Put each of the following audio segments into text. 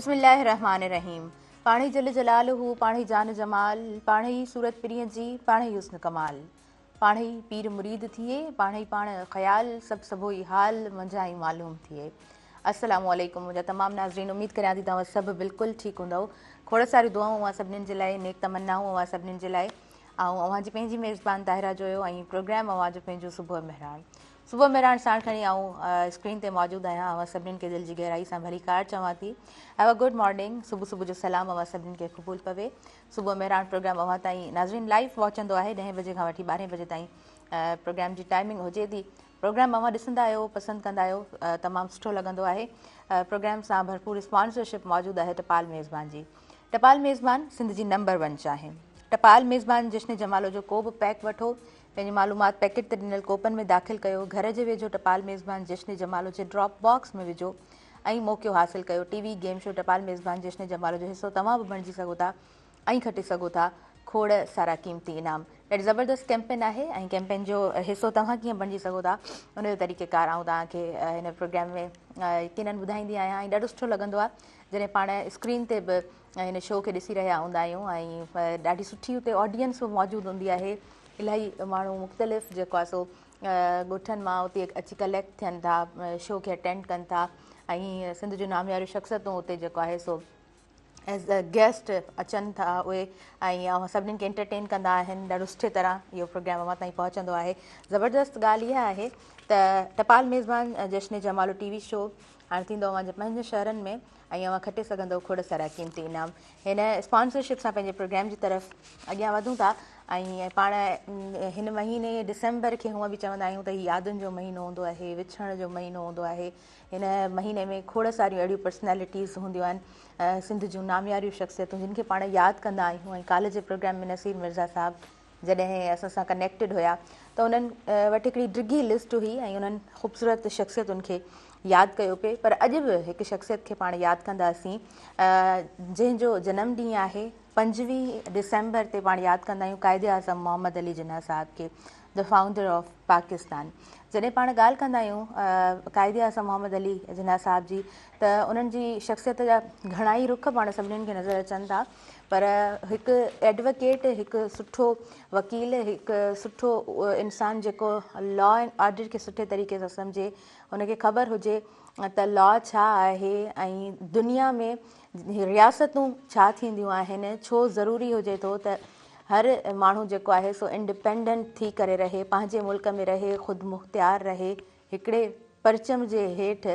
بسم الله الرحمٰن الرحيم پاڻهي جل جلاله پاڻهي جان جمال پاڻهي صورت پرينء جي پاڻهي حسن ڪمال پاڻهي پير مريد ٿئي پاڻهي پاڻ خيال سڀ سڀوئي حال منجهان ئي معلوم ٿئي السلام عليڪم منهنجا تمام ناظرين اميد ڪريان ٿي توهان سڀ بلڪل ٺيڪ هوندؤ کوڙ ساريون دعائون اوهان سڀنين جي لاء نيڪ تمنائون اوهان سڀنين جي لاء آئون اوهان جي پنهنجي ميزبان طاهره جويو ۽ پروگرام اوهان جو پنهنجو صبح مهراڻ صبح مهراڻ ساڻ کڻي آئون اسڪرين تي موجود آهيان اوهان سڀنين کي دل جي گهرائي سان ڀليڪار چوان ٿي have a good morning صبح صبح جو سلام اوهان سڀنين کي قبول پوي صبح مهراڻ پروگرام اوهان تائين ناظرين لائيو پهچندو آهي ڏهين بجي کان وٺي ٻارهين بجي تائين پروگرام جي ٽائمنگ هجي ٿي پروگرام اوهان ڏسندا آهيو پسند ڪندا آهيو تمام سٺو لڳندو آهي پروگرام سان ڀرپور اسپانسرشپ موجود آهي ٽپال ميزبان جي ٽپال ميزبان سنڌ جي نمبر ون چانهه ٽپال ميزبان جشن جمالو جو ڪو به پيڪ وٺو پنهنجي معلومات پيڪيٽ تي ڏنل ڪوپن ۾ داخل ڪيو، گهر جي ويجهو ٽپال ميزبان جشن جمالو جي ڊراپ باڪس ۾ وجهو ۽ موقعو حاصل ڪيو. ٽي وي گيم شو ٽپال ميزبان جشن جمالو جو حصو توهان به بڻجي سگهو ٿا ۽ کٽي سگهو ٿا کوڙ سارا قيمتي انعام. ڏاڍي زبردست ڪيمپين آهي ۽ ڪيمپين جو حصو توهان ڪيئن بڻجي سگهو ٿا ان جو طريقه ڪار آئون توهان کي هن پروگرام ۾ يقينن ٻڌائيندي آهيان ۽ ڏاڍو سٺو لڳندو آهي جڏهن پاڻ اسڪرين تي به هن شو کي ڏسي رهيا هوندا آهيون ۽ ڏاڍي سٺي اتي آڊينس به موجود هوندي آهي الاهي ماڻهو مختلف جيڪو آهي سو ڳوٺن مان اتي اچي ڪليڪٽ ٿين ٿا شو کي اٽينڊ ڪن ٿا ۽ سنڌ جون نامياريون شخصيتون اتي جيڪو آهي سو ايز اي گيسٽ اچن ٿا اهي ۽ اوهان سڀنين کي انٽرٽين ڪندا آهن ڏاڍو سٺي طرح اهو پروگرام اوهان تائين پهچندو آهي زبردست ڳالهه اها آهي ته ٽپال ميزبان جشن جمالو ٽي وي شو هاڻي ٿيندو اوهان جي پنهنجن شهرن ۾ ۽ اوهان کٽي سگهندو کوڙ سارا قيمتي انعام. هن اسپانسرشپ سان پنهنجي پروگرام جي طرف اڳيان وڌون ٿا ۽ پاڻ هن مهيني ڊسمبر کي هونء به چوندا آهيون ته هي يادن جو مهينو هوندو آهي وڇڙڻ جو مهينو هوندو آهي هن مهيني ۾ کوڙ ساريون اهڙيون پرسنالٽيز هونديون آهن سنڌ جون نامياريون شخصيتون جن کي پاڻ ياد ڪندا آهيون ۽ ڪالهه جي پروگرام ۾ نصير مرزا صاحب جڏهن اسان سان ڪنيڪٽيڊ هيا ته انهن وٽ هڪڙي ڊگهي لسٽ هئي ۽ انهن خوبصورت شخصيتن کي ياد ڪيو پئي پر اڄ به هڪ شخصيت کي پاڻ ياد ڪنداسين جنهن جو جنم ڏينهن آهي 25 ڊسمبر تي پاڻ ياد ڪندا آهيون قائد اعظم محمد علي جناح صاحب کي the founder of Pakistan جڏهن پاڻ ڳالهه ڪندا آهيون قائد اعظم محمد علي جناح صاحب جي ته انهن جي شخصيت جا گهڻا ئي رخ پاڻ سڀنين کي نظر اچن ٿا پر هڪ ايڊووڪيٽ، هڪ سٺو وڪيل، هڪ سٺو انسان جيڪو لا اينڊ آرڊر کي سٺي طريقي سان سمجهي، ان کي خبر هجي ته لا ڇا آهي ۽ دنيا ۾ رياستون ڇا ٿينديون آهن، ڇو ضروري هجي ٿو ته هر ماڻهو جيڪو آهي سو انڊپينڊنٽ ٿي ڪري رهي، پنهنجي ملڪ ۾ رهي، خودمختيار رهي، هڪڙي پرچم جي هيٺ،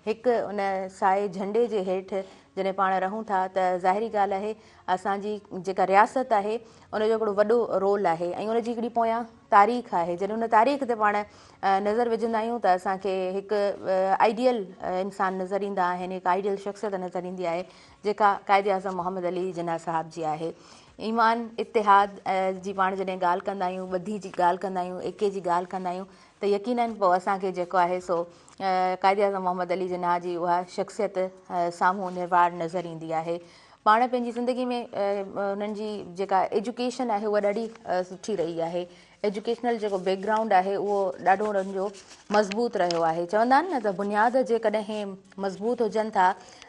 هڪ ان سائي جهنڊي جي هيٺ جڏهن پاڻ رهون ٿا ته ظاهري ڳالهه آهي اسان جي جيڪا رياست آهي ان جو هڪڙو وڏو رول آهي ۽ ان جي هڪڙي پويان تاريخ آهي جڏهن ان تاريخ تي پاڻ نظر وجهندا آهيون ته اسان کي هڪ آئيڊيل انسان نظر ايندا آهن هڪ آئيڊيل شخصيت نظر ايندي آهي جيڪا قائد اعظم محمد علي جناح صاحب جي آهي ايمان اتحاد جي پاڻ جڏهن ڳالهه ڪندا آهيون ٻڌي جي ڳالهه ڪندا آهيون ايڪي جي ڳالهه ڪندا آهيون ته يقيناً پوء اسان کي جيڪو آهي سو قائداعظم محمد علي جناح جي اها شخصيت سامهون نروار نظر ايندي آهي. پاڻ پنهنجي زندگي ۾ انهن جي جيڪا ايجوڪيشن آهي اها ڏاڍي سٺي رهي آهي. ايجوڪيشنل جيڪو بيڪ گرائونڊ آهي اهو ڏاڍو انهن جو مضبوط رهيو آهي. چوندا آهن نه ته بنياد جيڪڏهن مضبوط هجن ٿا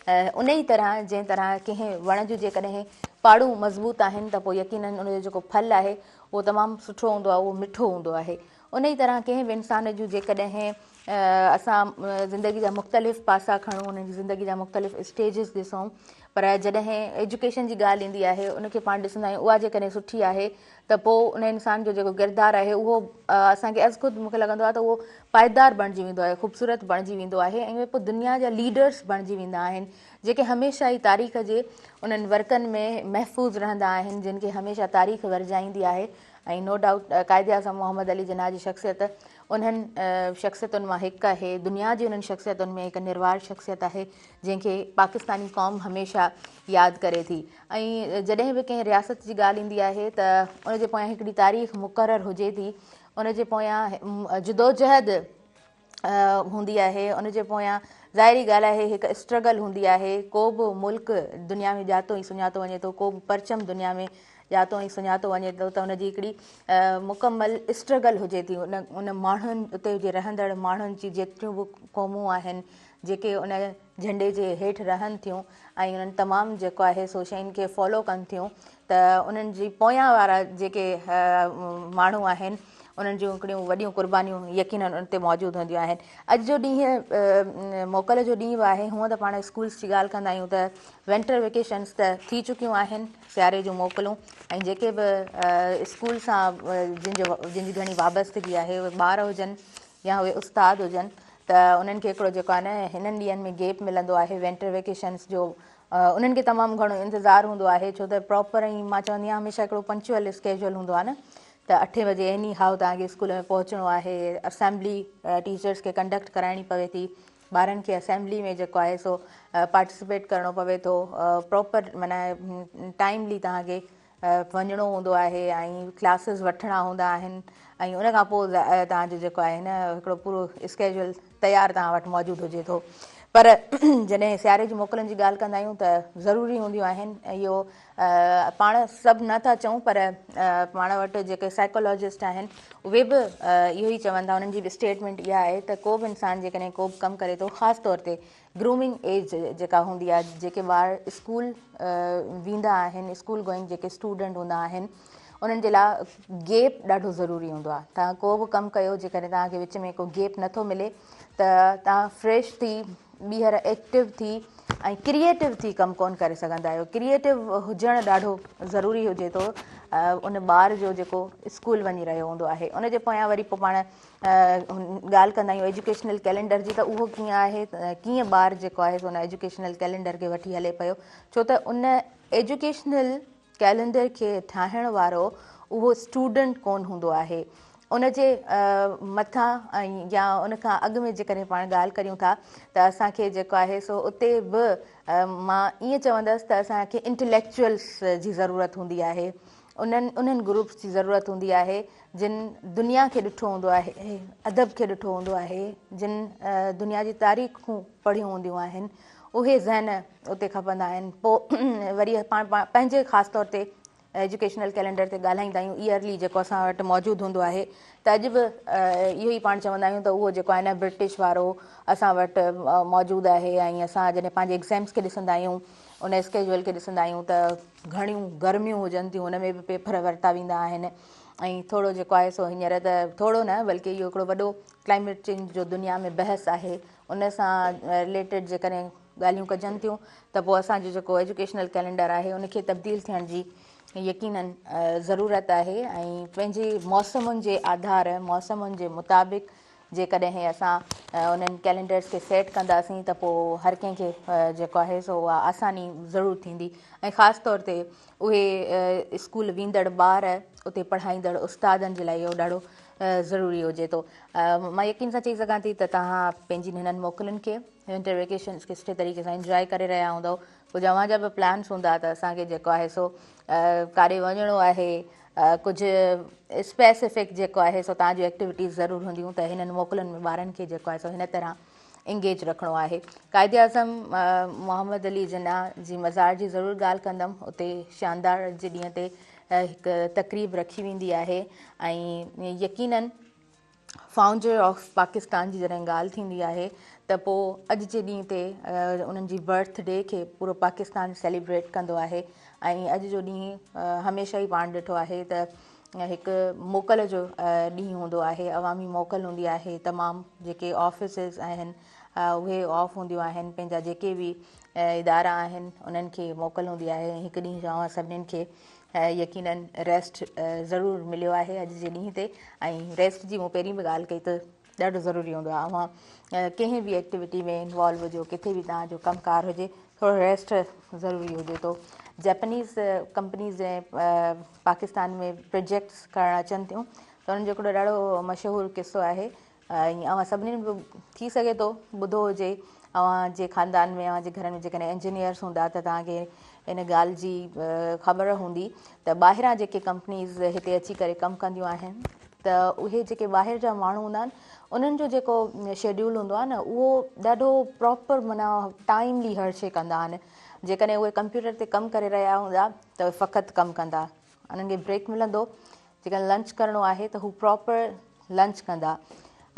انهي طرح جنهن طرح ڪنهن وڻ جون جيڪڏهن پاڙون مضبوط آهن ته پوء يقيناً ان جو جيڪو ڦل آهي اهو تمام سٺو هوندو آهي اهو مٺو هوندو آهي. انهيء طرح ڪنهن به انسان جون جيڪڏهن اسان زندگي جا مختلف پاسا کڻون انهن جي زندگي جا مختلف اسٽيجز ڏسون پر جڏهن ايجوڪيشن جي ڳالهه ايندي آهي ان کي پاڻ ڏسندا آهيون اها جيڪڏهن سٺي آهي ته پوء ان انسان جو جيڪو ڪردار آهي اهو اسان کي از خود مونکي لڳندو آهي ته اهو پائيدار بڻجي ويندو آهي خوبصورت بڻجي ويندو آهي ۽ اهي پوء دنيا جا ليڊرس بڻجي ويندا آهن جيڪي هميشه ئي تاريخ جي انهن ورقن ۾ محفوظ رهندا آهن جن کي هميشه تاريخ ورجائيندي آهي ۽ نو ڊائوٽ قائداعظم محمد علي جناح جي شخصيت انهن شخصيتن مان هڪ آهي، دنيا جي انهن شخصيتن ۾ هڪ نروار شخصيت آهي جنهن کي پاڪستاني قوم هميشه ياد ڪري ٿي ۽ جڏهن به ڪنهن رياست جي ڳالهه ايندي آهي ته ان جي پويان هڪڙي تاريخ مقرر هجي ٿي ان جي پويان جدوجهد هوندي آهي ان جي پويان ظاهري ڳالهه آهي هڪ اسٽرگل هوندي آهي ڪو به ملڪ دنيا ۾ ڄاتو ۽ سڃاتو وڃي ٿو ڪو به پرچم دنيا ۾ ڄاتو ۽ سڃاتو وڃي ٿو ته ان جي هڪڙي مڪمل اسٽرگل هجي ٿي ان ان ماڻهن اتي جي رهندڙ ماڻهن جي جيتريون به قومون آهن جيڪي ان جهنڊي جي هيٺ رهن ٿيون ۽ انهن تمام جيڪو آهي سو شين کي فالو ڪن ٿيون ته انهن جي پويان وارا جيڪي ماڻهو آهن انهن جون هڪڙيون وڏيون قربانيون يقينن ان تي موجود هونديون آهن. اڄ جو ڏينهن موڪل جو ڏينهن به آهي. هونء ته پاڻ اسڪولس جي ڳالهه ڪندا آهيون ته ونٽر ويڪيشنس ته ٿي چڪيون آهن، سياري جون موڪلون ۽ جيڪي به اسڪول سان جن جو جن جي گهڻي وابستگي آهي اهي ٻار هجن يا اهي استاد هجن ته انهن کي هڪڙو جيڪو آهي نه هنن ڏينهن ۾ گيپ ملندو آهي ونٽر ويڪيشنس جو انهن کي تمام گهڻو انتظار هوندو آهي ڇو ته پراپر ۽ مان چوندي آهيان هميشه هڪڙو پنچوئل اسڪيجول هوندو آهي نه ته اٺين بجي ايني هائو توهان کي اسڪول ۾ پهچڻو آهي اسيمبلي ٽيچرس کي ڪنڊڪٽ ڪرائڻي پوي ٿي ٻارن کي اسيمبلي ۾ جيڪو آهي سو پارٽيسپيٽ ڪرڻو پوي ٿو پراپر معنيٰ ٽائملي توهان کي وڃڻو هوندو آهي ۽ ڪلاسز وٺڻا هوندا آهن ۽ ان کان پوء توهان جو جيڪو آهي نه هڪڙو پورو اسڪيجول تيار توهان وٽ موجود هجي ٿو پر جڏهن سياري جي موڪلن جي ڳالهه ڪندا آهيون ته ضروري هونديون آهن اهو پاڻ سڀ نه ٿا چئون پر پاڻ وٽ جيڪي سائيڪالاجسٽ آهن اهي به اهو ئي چون ٿا انهن جي به اسٽيٽمينٽ اها آهي ته ڪو به انسان جيڪڏهن ڪو به ڪم ڪري ٿو خاص طور تي گرومنگ ايج جيڪا هوندي آهي جيڪي ٻار اسڪول ويندا آهن اسڪول گوئنگ جيڪي اسٽوڊنٽ هوندا آهن انهن جي لاء گيپ ڏاڍو ضروري هوندو آهي توهان ڪو به ڪم ڪيو جيڪڏهن توهان کي وچ ۾ ڪو گيپ نٿو ملي ته توهان فريش ٿي ٻيهر ايڪٽو ٿي ۽ ڪريئيٽو ٿي ڪم ڪون ڪري سگهندا آهيو ڪريئيٽو هجڻ ڏاڍو ضروري هجي ٿو ان ٻار جو جيڪو اسڪول وڃي رهيو هوندو آهي ان جي پويان وري پوء پاڻ ڳالهه ڪندا آهيون ايجوڪيشنل ڪئلينڊر جي ته اهو ڪيئن آهي ڪيئن ٻار جيڪو آهي سو ان ايجوڪيشنل ڪئلينڊر کي وٺي هلي پيو ڇو ته ان ايجوڪيشنل ڪئلينڊر کي ٺاهڻ وارو اهو اسٽوڊنٽ ڪون هوندو آهي ان جي مٿان يا ان کان اڳ ۾ جيڪڏهن پاڻ ڳالهه ڪريون ٿا ته اسان کي جيڪو آهي سو اتي به مان ائين چوندس ته اسان کي انٽليڪچوئلس جي ضرورت هوندي آهي انهن انهن گروپس جي ضرورت هوندي آهي جن دنيا کي ڏٺو هوندو آهي، ادب کي ڏٺو هوندو آهي، جن دنيا جي تاريخون پڙهيون هونديون آهن، اهي ذهن اتي کپندا آهن. پوء وري پاڻ پنهنجي خاص طور تي ايجوڪيشنل ڪئلينڊر تي ڳالهائيندا آهيون، ايئرلي جيڪو اسان وٽ موجود هوندو آهي ته اڄ به اهو ئي پاڻ چوندا آهيون ته اهو جيڪو آهي نه برٽش وارو اسان وٽ موجود آهي ۽ اسان جڏهن پنهنجي ايگزيمس کي ڏسندا آهيون ان اسڪيجول کي ڏسندا آهيون ته گهڻيون گرميون هجن ٿيون ان ۾ به پيپر ورتا ويندا آهن ۽ ٿورو جيڪو آهي سو هينئر ته ٿورو نه بلڪه اهو هڪڙو وڏو ڪلائميٽ چينج جو دنيا ۾ بحث آهي ان سان رليٽيڊ جيڪڏهن ڳالهيون ڪجن ٿيون ته پوء اسان جو جيڪو ايجوڪيشنل ڪئلينڊر آهي ان کي تبديل ٿيڻ جي يقينن ضرورت آهي ۽ پنهنجي موسمن جي آڌار موسمن جي مطابق جيڪڏهن اسان انهن ڪئلينڊرس کي سيٽ ڪنداسين ته پوء هر ڪنهن کي جيڪو آهي سو اها آساني ضرور ٿيندي ۽ خاص طور تي اهي اسڪول ويندڙ ٻار اتي پڙهائيندڙ استادن جي لاء اهو ڏاڍو ضروري هجي ٿو. مان يقين سان چئي سگهان ٿي ته توهان پنهنجي هنن موڪلن کي ونٽر ويڪيشنس کي سٺي طريقي سان انجواء ڪري رهيا هوندؤ. ڪجهه اوهان جا به پلانس هوندا ته اسان کي جيڪو آهي سو ڪاڏي وڃڻو آهي ڪجهه اسپيسفڪ جيڪو آهي سو توهان جون ايڪٽيوٽيز ضرور هونديون ته هنن موڪلن ۾ ٻارن کي جيڪو آهي سو هن طرح انگيج رکڻو آهي. قائد اعظم محمد علي جناح جي مزار جي ضرور ڳالهه ڪندم اتي شاندار جي ڏينهن تي هڪ تقريب رکي ويندي آهي ۽ يقينن فائونڊر آف پاڪستان جي جڏهن ڳالهه ٿيندي آهي ته پوء اڄ جي ڏينهن تي انهن جي برٿ ڊي کي پورو پاڪستان سيليبريٽ ڪندو آهي ۽ اڄ جو ڏينهن هميشه ئي پاڻ ڏٺو آهي ته هڪ موڪل جو ڏينهن هوندو آهي عوامي موڪل هوندي آهي تمام جيڪي آفيسز آهن اهي آف هونديون آهن پنهنجا جيڪي به ادارا آهن انهن کي موڪل هوندي آهي هڪ ڏينهن جو اوهان سڀنين کي يقينن ريسٽ ضرور مليو آهي اڄ جي ڏينهن تي ۽ ريسٽ جي مون پهرين به ڳالهه ڪئي ته ڏاڍو ضروري هوندو آهي اوهان ڪنهن به ايڪٽيوٽي ۾ انوالو هجو ڪٿي به توهان جو ڪم ڪار هجي ٿورو ريسٽ ضروري هجي ٿو جيپنيز ڪمپنيز جڏهن پاڪستان ۾ پروجيڪٽس ڪرڻ اچن ٿيون ته انهن جو هڪڙو ڏاڍو مشهور قصو آهي ۽ اوهان سڀني به ٿي سگهي ٿو ٻڌو هجي اوهان جي خاندان ۾ اوهان جي گهرن ۾ جيڪڏهن انجنيئرس هوندا ته توهان کي ان ڳالهه جي خبر هوندي ته ٻاهران جيڪي ڪمپنيز هتي اچي ڪري ڪم ڪنديون آهن ته اهي جيڪي ٻاهر جا ماڻهو هوندا آهن انهن جو جيڪو شيڊيول هوندو آهي نه اهو ڏاڍو پراپر معنيٰ ٽائملي هر شي ڪندا آهن جيڪڏهن اهي ڪمپيوٽر تي ڪم ڪري رهيا هوندا ته فقط ڪم ڪندا انهن کي بريڪ ملندو جيڪڏهن لنچ ڪرڻو آهي ته هو پراپر لنچ ڪندا.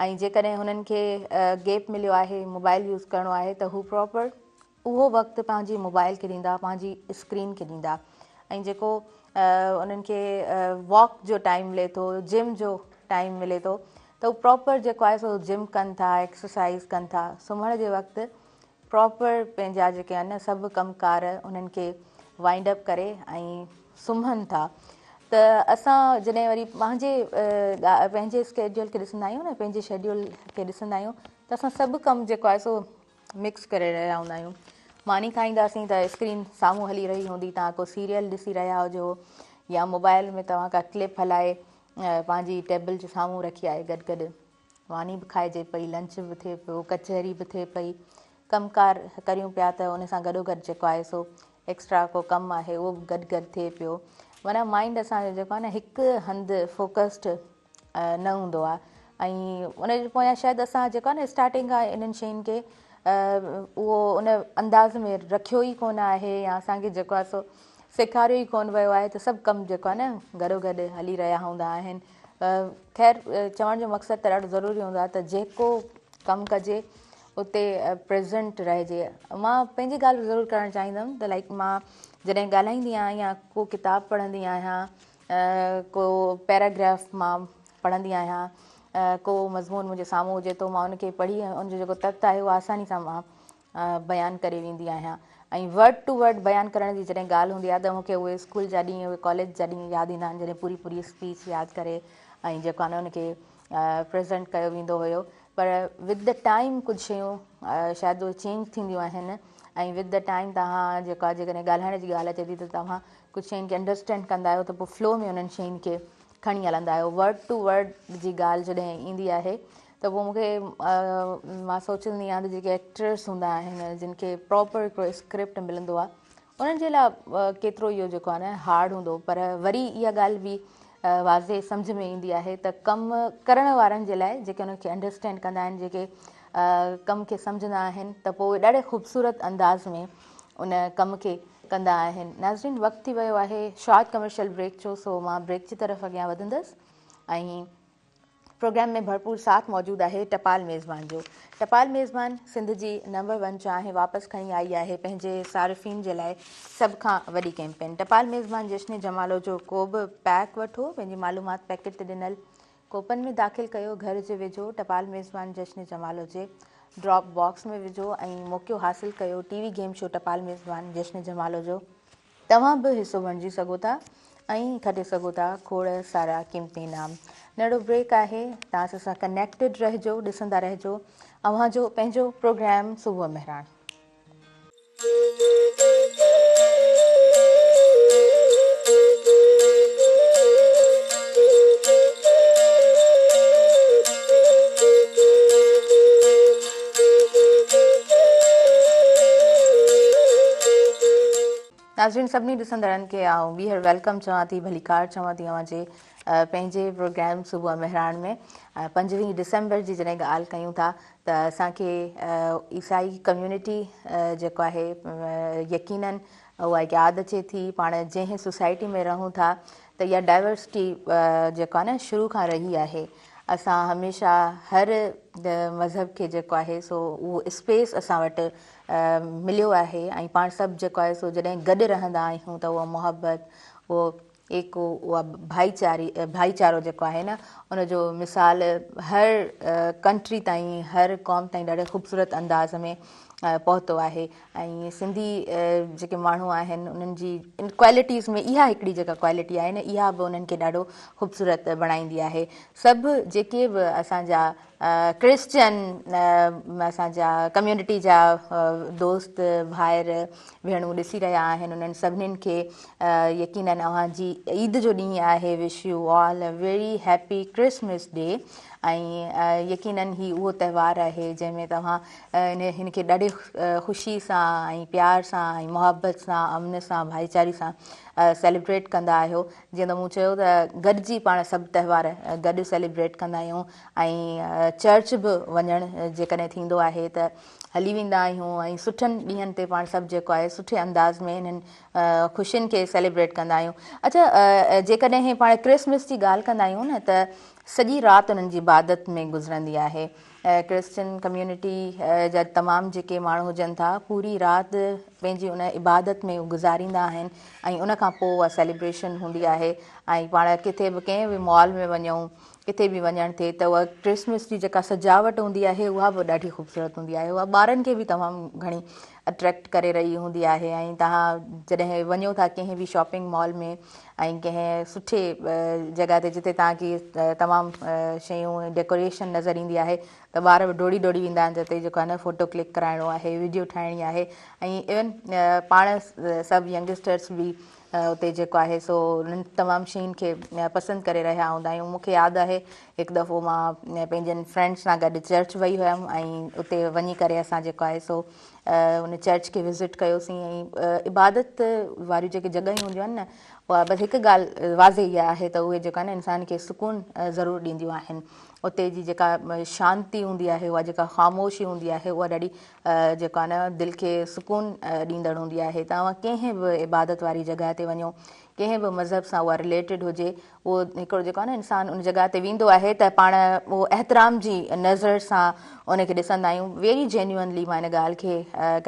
۽ جيڪڏهن هنن کي گيپ مليو آهي موبائل يوز ڪرڻو آهي ته هو پراپر اهو وقت پنهنجي موبائل کي ڏيندا پنهنجي اسڪرين کي ڏيندا ۽ جيڪو انهن کي واڪ جو ٽائيم ملي ٿو جم جو ٽائيم ملي ٿو ته هو پراپر جيڪو آهي سو جم ڪن ٿا ايڪسرسائز ڪن ٿا سمهڻ جي وقت پراپر پنهنجا جيڪي آهن سڀ ڪم ڪار انهن کي وائنڊ اپ ڪري ۽ سمهن ٿا ته اسان جڏهن وري پنهنجي پنهنجي اسڪيڊيول کي ڏسندا آهيون نه پنهنجي شيڊيول کي ڏسندا آهيون ته اسان سڀ ڪم جيڪو آهي سو مڪس ڪري رهيا هوندا آهيون ماني کائينداسين ته اسڪرين سامهون هلي رهي هوندي توهان ڪو سيريل ڏسي رهيا هجو يا موبائل ۾ توهان ڪا ڪلپ هلائي پنهنجي ٽيبل جي سامهون رکي آهي گڏ گڏ ماني به کائجي پئي لنچ به ٿئي پيو ڪچهري به ٿئي پئي ڪم ڪار ڪريون پيا ته ان سان گڏو گڏ جيڪو آهي سو ايڪسٽرا ڪو ڪم آهي اهو به گڏ گڏ ٿئي پيو معنيٰ مائنڊ اسان جو جيڪو آهي نه هڪ هنڌ فوڪسڊ نه هوندو آهي ۽ ان جي پويان شايد اسان جيڪو آهي نه اسٽارٽنگ کان انهن شين کي اهو ان انداز ۾ رکيو ئي ڪونه آهي يا اسانکي جيڪو آهي سو سيکاريو ئي ڪونه ويو آهي ته سڀ ڪم جيڪو آهي نه گڏو گڏ هلي رهيا هوندا آهن خير چوڻ جو مقصد ته ڏاڍو ضروري هوندو آهي ته جيڪو ڪم ڪجي اتي پريزنٽ رهجي مان پنهنجي ڳالهه به ضرور ڪرڻ چاهيندم ته لائڪ مان جڏهن ڳالهائيندي آهيان يا ڪو ڪتاب پڙهندي آهيان ڪو پيراگراف مان پڙهندي آهيان ڪو مضمون منهنجي سامهون هجي ٿو مان ان کي پڙهي ان جو جيڪو تت آهي اهو آساني سان مان بيان ڪري ويندي آهيان ۽ ورڊ ٽو ورڊ بيان ڪرڻ جي جڏهن ڳالهه هوندي آهي ته مون کي اهي اسڪول جا ڏينهن اهي ڪاليج جا ڏينهن ياد ايندا آهن جڏهن پوري پوري اسپيچ ياد ڪري ۽ جيڪو آهي نه ان کي پريزنٽ ڪيو ويندو هيو پر ود the time ڪجهه شيون شايد اهي چينج ٿينديون آهن ۽ ود the time توهان جيڪو آهي جيڪڏهن ڳالهائڻ جي ڳالهه اچي ٿي ته توهان ڪجهه شين کي انڊرسٽينڊ ڪندا آهيو ته پوء فلو ۾ انهن شين کي کڻي هلندا آهيو ورڊ ٽو ورڊ جي ڳالهه جڏهن ايندي آهي ته پوء مونکي مان سوچندي آهيان ته جيڪي ايڪٽرس هوندا آهن جن کي پراپر هڪڙو اسڪرپٽ ملندو آهي انهن جي لاء ڪيترو اهو جيڪو آهي نه هارڊ هوندو پر وري اها ڳالهه به واضح سمجهه ۾ ايندي آهي ته ڪم ڪرڻ وارن جي لاء جيڪي انهن کي انڊرسٽينڊ ڪندا آهن جيڪي ڪم کي سمجهندا آهن ته پوء ڏاڍي خوبصورت انداز ۾ ان ڪم کي ڪندا آهن. ناظرين وقت ٿي ويو آهي شارٽ ڪمرشل بريڪ جو سو مان بريڪ جي طرف اڳيان وڌندس ۽ پروگرام ۾ ڀرپور ساٿ موجود آهي ٽپال ميزبان جو. ٽپال ميزبان سنڌ جي نمبر ون چانهه واپس کڻي آئي آهي پنهنجي صارفين جي لاء سڀ کان وڏي ڪيمپين. ٽپال ميزبان جشن جمالو جو ڪو به پيڪ وٺو پنهنجي معلومات پيڪيٽ تي ڏنل ڪوپن ۾ داخل ڪيو، گهر جي ويجهو ٽپال ميزبان جشن جمالو جي ڊراپ باڪس ۾ وجهو ۽ موقعو حاصل ڪيو ٽي وي گيم شو ٽپال ميزبان جشن جمالو جو توهان به حصو بڻجي سگهو ٿا ۽ کٽي سگهو ٿا کوڙ سارا قيمتي انعام. ننڍڙو بريڪ آهي توهان اسان سان ڪنيڪٽيڊ رهجو ڏسندا رهجو اوهان جو پنهنجو پروگرام صبح مهراڻ. ناظرين سڀني ڏسندڙن کي آئون ٻيهر welcome چوان ٿي ڀليڪار چوان ٿي اوهان جي پنهنجي پروگرام صبح مهراڻ ۾ 25 ڊسمبر جي جڏهن ڳالهه ڪيون ٿا ته اسان کي عيسائي ڪميونٽي جيڪو آهي يقينن اها ياد اچي ٿي پاڻ جنهن سوسائٽي ۾ رهون ٿا ته اها ڊائورسٽي جيڪو آهي نه شروع کان رهي آهي اسان هميشه هر مذهب کي جيڪو آهي سو اهو اسپيس اسان وٽ مليو آهي ۽ پاڻ سڀ جيڪو آهي سو جڏهن گڏ رهندا آهيون ته اها محبت اهو ايڪو اها ڀائيچاري ڀائيچارو جيڪو آهي نه ان جو مثال هر ڪنٽري تائين هر قوم تائين ڏاڍي خوبصورت انداز ۾ پهتو آهي ۽ سنڌي جيڪي ماڻهو آهن انهن جي ڪوالٽيز ۾ اها هڪڙي جيڪا ڪوالٽي آهي نه اها به انهن کي ڏاڍو خوبصورت بڻائيندي آهي سڀ جيڪي به اسان جا ڪرسچن اسان جا ڪميونٽي جا دوست ڀائر ڀيڻون ڏسي رهيا آهن انهن سڀنين کي يقينن اوهان جي عيد جو ڏينهن آهي wish you all a very happy Christmas day ۽ يقينن هي اهو تهوار آهي جنهن ۾ توهان هن کي ڏاڍي خوشي سان ۽ پيار سان ۽ محبت سان امن سان ڀائيچاري سان سيليبريٽ ڪندا آهيو جيئن ته مون چيو ته گڏجي پاڻ سڀ تهوار گڏ سيليبريٽ ڪندا آهيون ۽ چرچ به وڃڻ جيڪڏهن ٿيندو آهي ته هلي ويندا آهيون ۽ سٺن ڏينهن تي پاڻ سڀ جيڪو آهي سٺي انداز ۾ انهن خوشين کي سيليبريٽ ڪندا آهيون اڇا جيڪڏهن پاڻ ڪرسمس جي ڳالهه ڪندا آهيون نه ته سڄي رات انهن جي عبادت ۾ گذرندي آهي. ڪرسچن ڪميونٽي جا تمام جيڪي ماڻهو هجن ٿا پوري رات پنهنجي ان عبادت ۾ گذاريندا آهن ۽ ان کان پوء اها سيليبريشن هوندي آهي ۽ پاڻ ڪٿي به ڪنهن به مال ۾ وڃون ڪٿي به وڃڻ ٿئي ته اها ڪرسمس جي جيڪا سجاوٽ هوندي آهي اها به ڏاڍي خوبصورت هوندي آهي اها ٻارن کي به تمام گهڻي اٽريڪٽ ڪري رهي هوندي آهي ۽ توهان جڏهن وڃو ٿا ڪنهن به شاپنگ مال ۾ ۽ ڪنهن سٺي جڳهه تي جتي توهان کي تمام شيون ڊيڪوريشن نظر ايندي آهي ته ٻار به ڊوڙي ڊوڙي ويندا آهن ته اتي جيڪو آهي نه فوٽو ڪلڪ ڪرائڻو آهي ويڊيو ٺاهڻي آهي ۽ ايون پاڻ سڀ ينگسٽرس به اتي جيڪو آهي سو انهن تمام شين کي پسند ڪري رهيا هوندا آهيون مون کي ياد آهي هڪ دفعو مان پنهنجن فرينڊس سان گڏ چرچ وئي هيم ۽ اتي وڃي ڪري اسان جيڪو آهي سو ان چرچ کي وزٽ ڪيوسين ۽ عبادت واريون جيڪي جڳهيون هونديون آهن نه اها بس هڪ ڳالهه واضح اها آهي ته اهي جيڪو آهي نه انسان کي سڪون ضرور ڏينديون آهن اتي جي جيڪا شانتي هوندي آهي اها جيڪا خاموشي هوندي آهي اها ڏاڍي جيڪو آهي نه دل کي سڪون ڏيندڙ هوندي آهي. توهان ڪنهن به عبادت واري جڳهه تي وڃو، ڪنهن به مذهب سان اها رليٽيڊ هجي، اهو هڪڙو جيڪو آهي نه انسان ان جڳهه تي ويندو آهي ته پاڻ اهو احترام جي نظر سان ان کي ڏسندا آهيون. ويري جينيونلي مان ان ڳالهه کي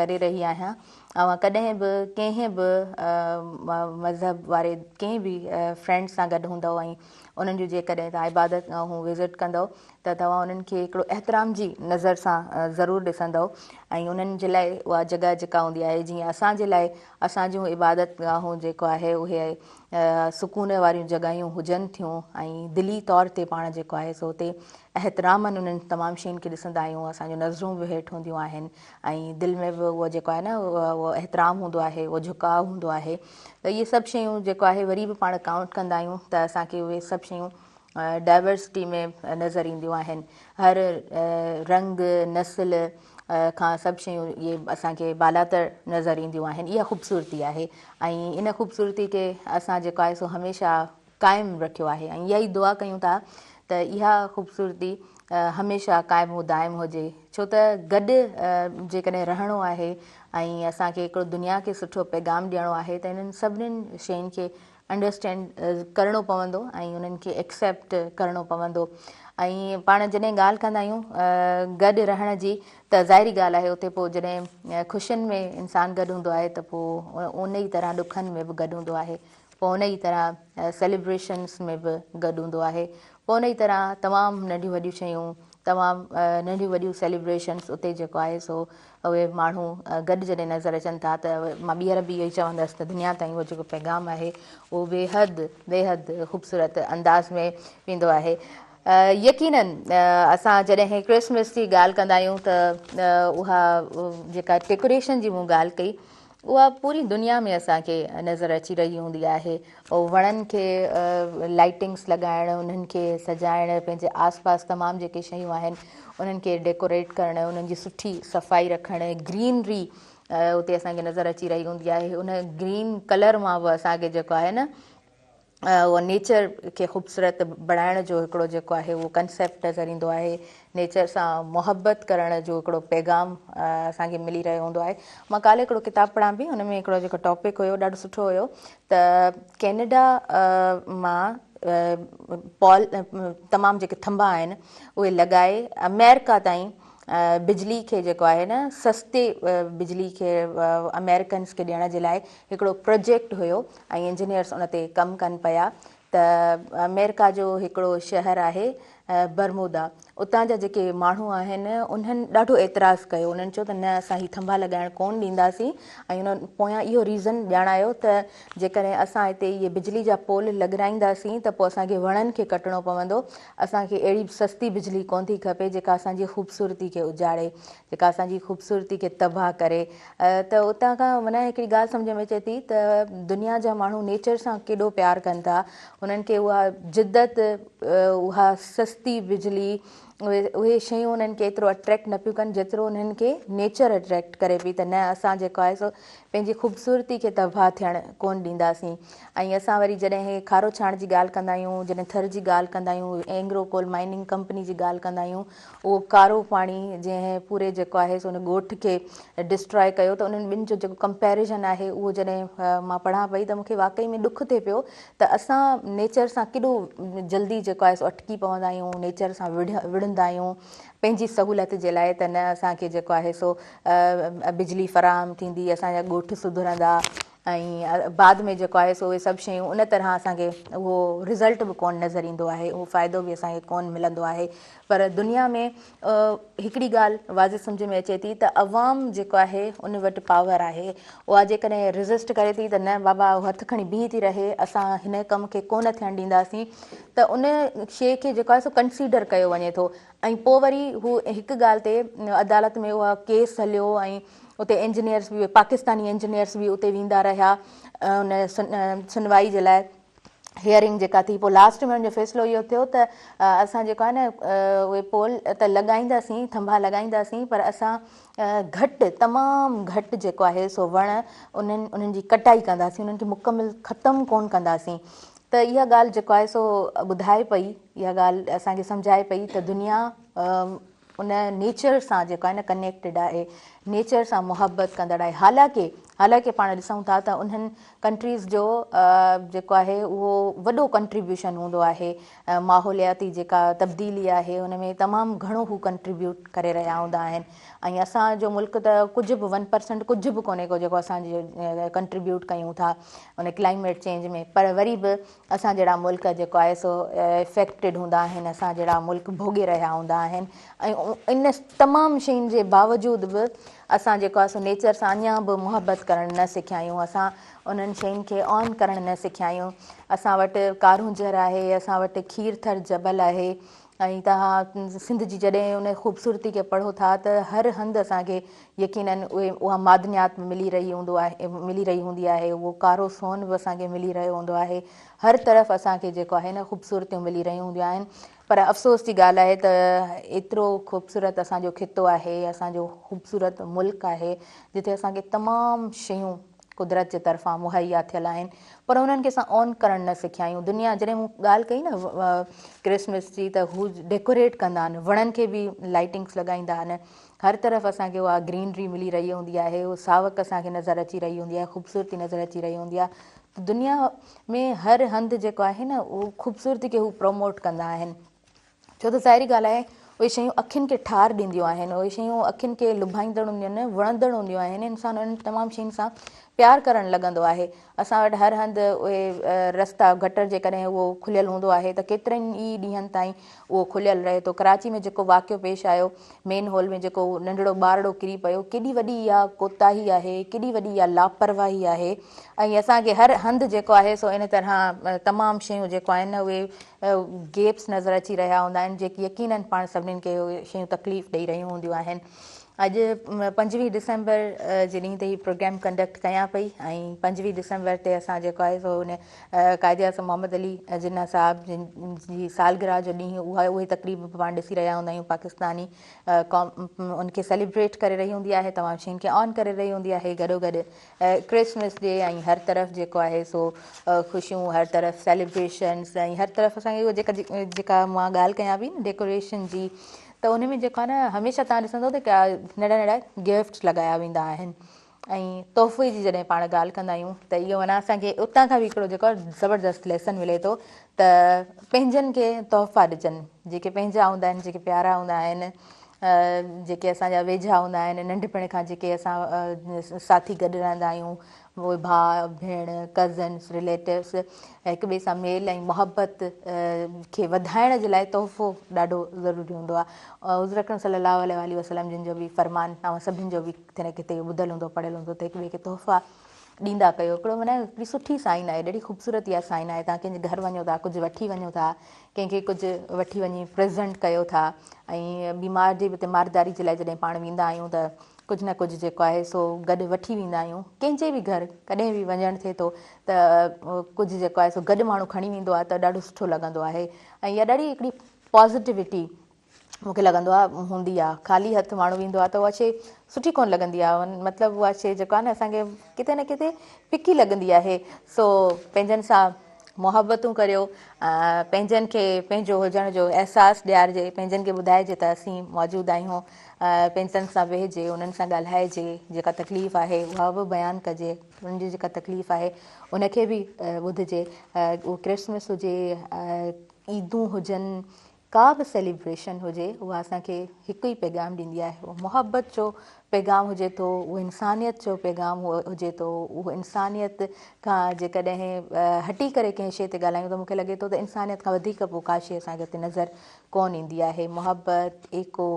ڪري رهي آهيان. اوهان ڪڏهن به ڪنهن به مذهب واري ڪنهن به فرينڊ سان گڏ هوندؤ ۽ انهن جون جيڪڏهن توهان عبادت گاهون وزٽ ڪندؤ ته توهان انهن کي هڪڙو احترام جي نظر سان ضرور ڏسندؤ ۽ انهن جي لاء اها جڳهه جيڪا هوندي آهي جيئن اسان جي لاء اسان جون عبادت گاهون جيڪو آهي اهي سڪون واريون جڳهيون هجن ٿيون ۽ دلي طور تي پاڻ جيڪو آهي سو اتي احترامن انهن تمام شين کي ڏسندا آهيون اسان جون نظرون به هيٺ هونديون آهن ۽ دل ۾ به اهو جيڪو آهي نه اهو احترام هوندو آهي اهو جهڪاء هوندو آهي ته اهي سڀ شيون جيڪو آهي وري به پاڻ ڪائونٽ ڪندا آهيون ته اسان کي اهي سڀ شيون ڊائيورسٽي ۾ نظر اينديون آهن هر رنگ نسل کان سڀ شيون اهي اسان کي بالاتر نظر اينديون آهن اها خوبصورتي آهي ۽ ان خوبصورتي کي اسان جيڪو آهي سو هميشه قائم رکيو آهي ۽ اها ئي دعا ڪيون ٿا ته اها خوبصورتي هميشه قائم و دائم هجي ڇو ته گڏ جيڪڏهن رهڻو آهي ۽ اسان کي هڪڙو دنيا کي سٺو پيغام ڏيڻو آهي ته انهن سڀني شين کي انڊرسٽينڊ ڪرڻو پوندو ۽ انهن کي ايڪسيپٽ ڪرڻو پوندو ۽ پاڻ جڏهن ڳالهه ڪندا آهيون گڏ رهڻ جي ته ظاهري ڳالهه آهي اتي پوء جڏهن خوشين ۾ انسان گڏ هوندو آهي ته پوء ان ئي طرح ڏکن ۾ به گڏ هوندو آهي پوء ان ئي طرح سيليبريشنس ۾ به گڏ هوندو آهي پوء ان ئي طرح تمام ننڍيون وڏيون شيون تمام ننڍيون وڏيون سيليبريشنس اتي جيڪو آهي سو اهي ماڻهو گڏ جڏهن نظر اچن ٿا ته مان ٻيهر به اهو ئي چوندس ته دنيا تائين اهو جيڪو پيغام آهي اهو بيحد بيحد خوبصورت انداز ۾ ويندو آهي. يقينن اسان جڏهن ڪرسمس جي ڳالهه ڪندا آهيون ته اها جيڪا ڊيڪوريشن جي مون ڳالهه ڪئي اها پوري دنيا ۾ اسان کي نظر اچي رهي هوندي آهي. وڻن کي لائٽنگس لڳائڻ، انهن کي سجائڻ، پنهنجي آس پاس تمام جيڪي شيون آهن انهن کي ڊيڪوريٽ ڪرڻ، انهن جي سٺي صفائي رکڻ، گرينري اتي اسان کي نظر اچي رهي هوندي آهي ان گرين ڪلر مان به اسان کي جيڪو آهي نه اهو نيچر کي خوبصورت بڻائڻ جو هڪڙو جيڪو آهي اهو ڪنسيپٽ نظر ايندو آهي نيچر سان محبت ڪرڻ جو هڪڙو پيغام اسان کي ملي رهيو هوندو آهي مان ڪالهه هڪڙو ڪتاب پڙهان پئي ان ۾ هڪڙو جيڪو ٽاپڪ هيو ڏاڍو سٺو هيو ته ڪينيڊا مان پال تمام جيڪي ٿنڀا آهن اهي لڳائي آمريڪا تائين بجلي کي جيڪو آهي نه سستي بجلي کي آمريڪنس کي ڏيڻ جي لاء هڪڙو پروجيڪٽ هيو ۽ انجنيئرس ان تي ڪم ڪن پيا ته آمريڪا جو هڪڙو شهر آهي برمودا اتان جا جيڪي ماڻهو آهن انهن ڏاڍو اعتراض ڪيو انهن چيو ته نه اسان هي ٿنڀا لڳائڻ ڪون ڏينداسين ۽ انهن پويان اهو ريزن ڄاڻايو ته جيڪڏهن اسان هتي اهي بجلي جا پول لڳرائينداسين ته پوء اسان کي وڻن کي ڪٽڻو پوندو اسان کي اهڙي سستي بجلي ڪون ٿي کپي جيڪا اسان جي خوبصورتي کي اجاڙي جيڪا اسان جي خوبصورتي کي تباهه ڪري ته اتان کان معنيٰ هڪڙي ڳالهه سمجهه ۾ اچي ٿي ته دنيا جا ماڻهو نيچر سان ڪيڏو پيار ڪن ٿا انهن کي اها جدت اها سستي بجلي اهي اهي شيون انهن کي ايترو اٽريڪٽ نه پيون ڪن جيترو انهن کي نيچر اٽريڪٽ ڪري پئي ته نه اسان جيڪو آهي سو پنهنجي خوبصورتي کي تباهه ٿيڻ ڪونه ڏينداسين. ۽ اسان وري جڏهن کارو ڇاڻ جي ڳالهه ڪندا آهيون، جڏهن ٿر جي ڳالهه ڪندا آهيون، اينگرو ڪول مائننگ ڪمپني جي ڳالهه ڪندا آهيون، اهو ڪارو پاڻي جنهن پوري جيڪو آهي سو ان ڳوٺ کي ڊسٽرائي ڪيو ته انهن ٻن جو جيڪو ڪمپيريزن آهي اهو جڏهن مان پڙهان پئي ته مون کي واقعي ۾ ڏک ٿئي پيو ته اسان نيچر سان ڪيڏو جلدي جيڪو آهي سو اٽڪي پوندا آهيون، نيچر سان وڙهندا آهيون پنهنجي سهولت جي لاء ته نه اسان کي جيڪو آهي سو بجلي فراهم ٿيندي، اسان جا ڳوٺ سڌرندا ۽ بعد ۾ جيڪو آهي سو اهي سڀ شيون ان طرح اسان کي اهو رزلٽ به ڪونه نظر ايندو آهي اهو فائدو به اسان کي ڪونه ملندو آهي پر دنيا ۾ هڪڙي ڳالهه واضح سمجهه ۾ اچي ٿي ته عوام جيڪو آهي ان وٽ پاور آهي اها جيڪڏهن ريزسٽ ڪري ٿي ته نه بابا هٿ کڻي بيهي ٿي رهي اسان هن ڪم کي ڪونه ٿيڻ ڏينداسين ته ان شيء کي جيڪو آهي سو ڪنسيڊر ڪيو وڃي ٿو ۽ پوء وري هو هڪ ڳالهه تي عدالت ۾ اها ڪيس هليو ۽ اتي انجنيئرس به پاڪستاني انجنيئرس به اتي ويندا رهيا ان سنوائي جي لاء هيئرنگ جيڪا ٿي پوء لاسٽ ۾ ان جو فيصلو اهو ٿيو ته اسان جيڪو آهي نه اهي پول ته لڳائينداسين ٿنڀا لڳائينداسين پر اسان گهٽ تمام گهٽ جيڪو آهي سو وڻ انهن انهن جي ڪٽائي ڪنداسين انهن کي مڪمل ختم ڪون ڪنداسين ته اها ڳالهه جيڪو آهي سو ٻڌائي پئي اها ڳالهه اسان کي سمجهائي پئي ته دنيا ان نيچر سان جيڪو آهي نه ڪنيڪٽيڊ آهي نيچر سان محبت ڪندڙ آهي حالانڪه حالانڪه پاڻ ڏسون ٿا ته انهن ڪنٽريز جو جيڪو آهي اهو وڏو ڪنٽريبيوشن هوندو آهي ماحولياتي جيڪا تبديلي آهي ان ۾ تمام گهڻو هو ڪنٽريبيوٽ ڪري رهيا هوندا آهن ۽ اسان جو ملڪ ته ڪجهه به 1% ڪجهه به ڪونهي ڪو جيڪو اسان ڪنٽريبيوٽ ڪيون ٿا ان ڪلائميٽ چينج ۾ پر وري به اسان جهڙا ملڪ جيڪو آهي سو افيڪٽيڊ هوندا آهن، اسان جهڙا ملڪ ڀوڳي رهيا هوندا آهن ۽ ان تمام شين جي باوجود به اسان جيڪو آهي سو نيچر سان اڃا به محبت ڪرڻ نه سکيا آهيون، اسان انهن شين کي آن ڪرڻ نه سکيا آهيون. اسان وٽ ڪارونجهر آهي، اسان وٽ کير ٿر جبل آهي ۽ توهان سنڌ جي جڏهن ان خوبصورتي کي پڙهو ٿا ته هر هنڌ اسان کي يقينن اهي اها معدنيات به ملي رهي هوندو آهي ملي رهي هوندي آهي اهو ڪارو سون به اسان کي ملي رهيو هوندو آهي هر طرف اسان کي جيڪو آهي نه خوبصورتيون ملي رهيون هونديون آهن پر افسوس جي ڳالهه آهي ته ايترو خوبصورت اسان جو خطو آهي اسان جو خوبصورت ملڪ آهي جتي اسان کي تمام شيون قدرت جي طرفان مهيا ٿيل آهن پر انهن کي اسان آن ڪرڻ نه سکيا آهيون دنيا جڏهن مون ڳالهه ڪئي نه ڪرسمس جي ته هو ڊيڪوريٽ ڪندا آهن وڻن کي به لائٽنگس لڳائيندا آهن هر طرف اسان کي اها گرينري ملي رهي هوندي آهي اهو ساوڪ اسان کي نظر اچي رهي هوندي آهي خوبصورتي نظر اچي رهي هوندي آهي ته دنيا ۾ هر هنڌ جيڪو آهي نه اهو خوبصورتي کي هو پروموٽ ڪندا آهن ڇو ته ظاهري ڳالهه آهي اهي شيون اکين کي ٺار ڏينديون آهن، اهي شيون اکين کي لڀائيندڙ هونديون آهن، وڻندڙ هونديون آهن، انسان انهن تمام شين سان پيار ڪرڻ لڳندو آهي. اسان وٽ هر هنڌ اهي رستا گٽر جيڪڏهن اهو کليل هوندو آهي ته ڪيترن ئي ڏينهن تائين اهو کليل رهي ٿو. ڪراچي ۾ جيڪو واقعو پيش آيو مين هول ۾ جيڪو ننڍڙو ٻارڙو ڪري پيو ڪيڏي وڏي اها ڪوتاهي آهي، ڪيڏي وڏي اها لاپرواهي آهي ۽ اسان کي هر هنڌ جيڪو آهي سو ان طرح تمام شيون جيڪو آهن اهي گيپس نظر اچي رهيا هوندا آهن جيڪي يقينن پاڻ سڀنين کي اهي شيون تڪليف ڏئي رهيون هونديون آهن. اڄ 25 ڊسمبر جي ڏينهن تي هي پروگرام ڪنڊڪٽ ڪيان پئي ۽ 25 ڊسمبر تي اسان جيڪو آهي سو ان قائد اعظم محمد علي جناح صاحب جن جي سالگرهه جو ڏينهن اها اهي تقريب به پاڻ ڏسي رهيا هوندا آهيون پاڪستاني قوم ان کي سيليبريٽ ڪري رهي هوندي آهي تمام شين کي آن ڪري رهي هوندي آهي گڏو گڏ ڪرسمس ڊي ۽ هر طرف جيڪو آهي سو خوشيون هر طرف سيليبريشنس ۽ هر طرف اسان کي اهو جيڪا جيڪا مان ڳالهه ڪيان پئي نه ڊيڪوريشن جي ته ان ۾ جيڪو آهي نه هميشه تان ڏسندو ته ننڍا ننڍا گفٽس لڳايا ويندا آهن ۽ تحفي جي جڏهن پاڻ ڳالهه ڪندا آهيون ته اهو معنيٰ اسان کي اتان کان به هڪڙو جيڪو آهي زبردست ليسن ملي ٿو ته پنهنجن کي تحفا ڏجن جيڪي پنهنجا هوندا آهن جيڪي پيارا هوندا آهن جيڪي اسان جا ويجها هوندا آهن ننڍپڻ کان جيڪي اسان ساٿي گڏ رهندا آهيون اهي ڀاء ڀيڻ ڪزنس رليٽوس هڪ ٻئي سان ميل ۽ محبت کي وڌائڻ جي لاء تحفو ڏاڍو ضروري هوندو آهي حضور اڪرم صلي الله عليه واٰله وسلم جن جو به فرمان اوهان سڀني جو به ڪٿي نه ڪٿي ٻڌل هوندو پڙهيل هوندو ته هڪ ٻئي کي تحفا ڏيندا ڪيو هڪڙو معنيٰ هڪڙي سٺي سائن آهي ڏاڍي خوبصورت اها سائن آهي توهان ڪنهن جي گهر وڃو ٿا ڪجهه وٺي وڃو ٿا ڪنهن کي ڪجهه وٺي وڃي پريزنٽ ڪيو ٿا ۽ بيمار جي به تيمارداري جي لاء جڏهن پاڻ ويندا آهيون ته ڪجهه نه ڪجهه جيڪو آهي سو گڏ وٺي ويندا آهيون ڪنهن جي به گهر ڪڏهن به وڃڻ ٿئي ٿو ته ڪجهه جيڪو آهي سو گڏ ماڻهو کڻي ويندو آهي ته ڏاڍو سٺو لڳندو آهي ۽ اها ڏاڍي هڪڙي پازيٽيوٽي. مون کي لڳندو آهي هوندي آهي خالي هٿ ماڻهو ويندو آهي ته اها شيء سٺي ڪونه لڳندي آهي مطلب اها شيء جيڪو آهي نه اسان کي ڪٿي نه ڪٿي ڦڪي لڳندي آهي سو پنهنجن سان محبتون ڪريو پنهنجن کي پنهنجو هجڻ جو احساس ڏيارجي پنهنجن کي ٻڌائجي ته اسين موجود آهيون پنهنجن سان ويهجي انهن سان ڳالهائجي جيڪا تڪليف آهي اها به بيان ڪجي انهن جي جيڪا تڪليف آهي ان کي به ٻڌجي اهو ڪرسمس هجي عيدون هجن ڪا به سيليبريشن هجي اها اسان کي هڪ ئي پيغام ڏيندي آهي اهو محبت جو پيغام هجي ٿو اهو انسانيت جو پيغام هجي ٿو اهو انسانيت کان جيڪڏهن هٽي ڪري ڪنهن شيء تي ڳالهايون ته مون کي لڳي ٿو ته انسانيت کان وڌيڪ پوء ڪا شيء اسان کي اتي نظر ڪونه ايندي آهي محبت ايڪو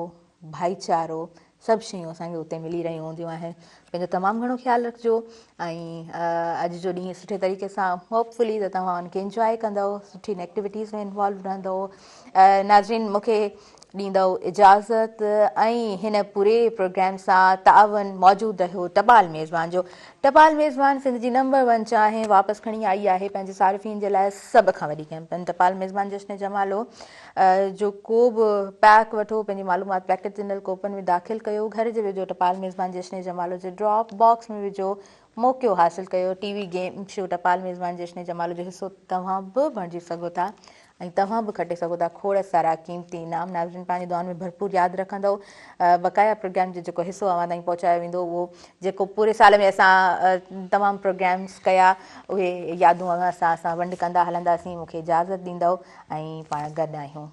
ڀائيچارو سڀ شيون اسان کي اتي ملي رهيون هونديون آهن پنهنجو تمام گهڻو خيال رکجو ۽ اڄ جو ڏينهن سٺي طريقي سان هوپ فلي ته توهان ان کي انجواء ڪندؤ سٺين ايڪٽيوٽيز ۾ انوالو رهندؤ ناظرين مون کي ڏيندؤ اجازت ۽ هن پوري پروگرام سان تعاون موجود رهيو ٽپال ميزبان جو ٽپال ميزبان سنڌ جي نمبر ون چانهه واپس کڻي آئي آهي پنهنجي صارفين جي لاء سڀ کان وڏي ڪيمپين ٽپال ميزبان جشن جمالو جو ڪو به پيڪ وٺو، پنهنجي معلومات پيڪيٽ تي ڏنل ڪوپن ۾ داخل ڪيو، گهر جي ويجهو ٽپال ميزبان جشن جمالو جي ڊراپ باڪس ۾ وجهو، موقعو حاصل ڪيو، ٽي وي گيم شو ٽپال ميزبان جشن جمالو جو حصو توهان به بڻجي سگهو ٿا ۽ توهان به کٽي سگهو ٿا کوڙ سارا قيمتي انعام ناظرين پنهنجي دعائن ۾ ڀرپور ياد رکندؤ بقايا پروگرام جو جيڪو حصو اوهان تائين پهچايو ويندو اهو جيڪو پوري سال ۾ اسان تمام پروگرامس ڪيا اهي يادون اوهان سان اسان ونڊ ڪندا هلنداسين مون کي اجازت ڏيندؤ ۽ پاڻ گڏ آهيون.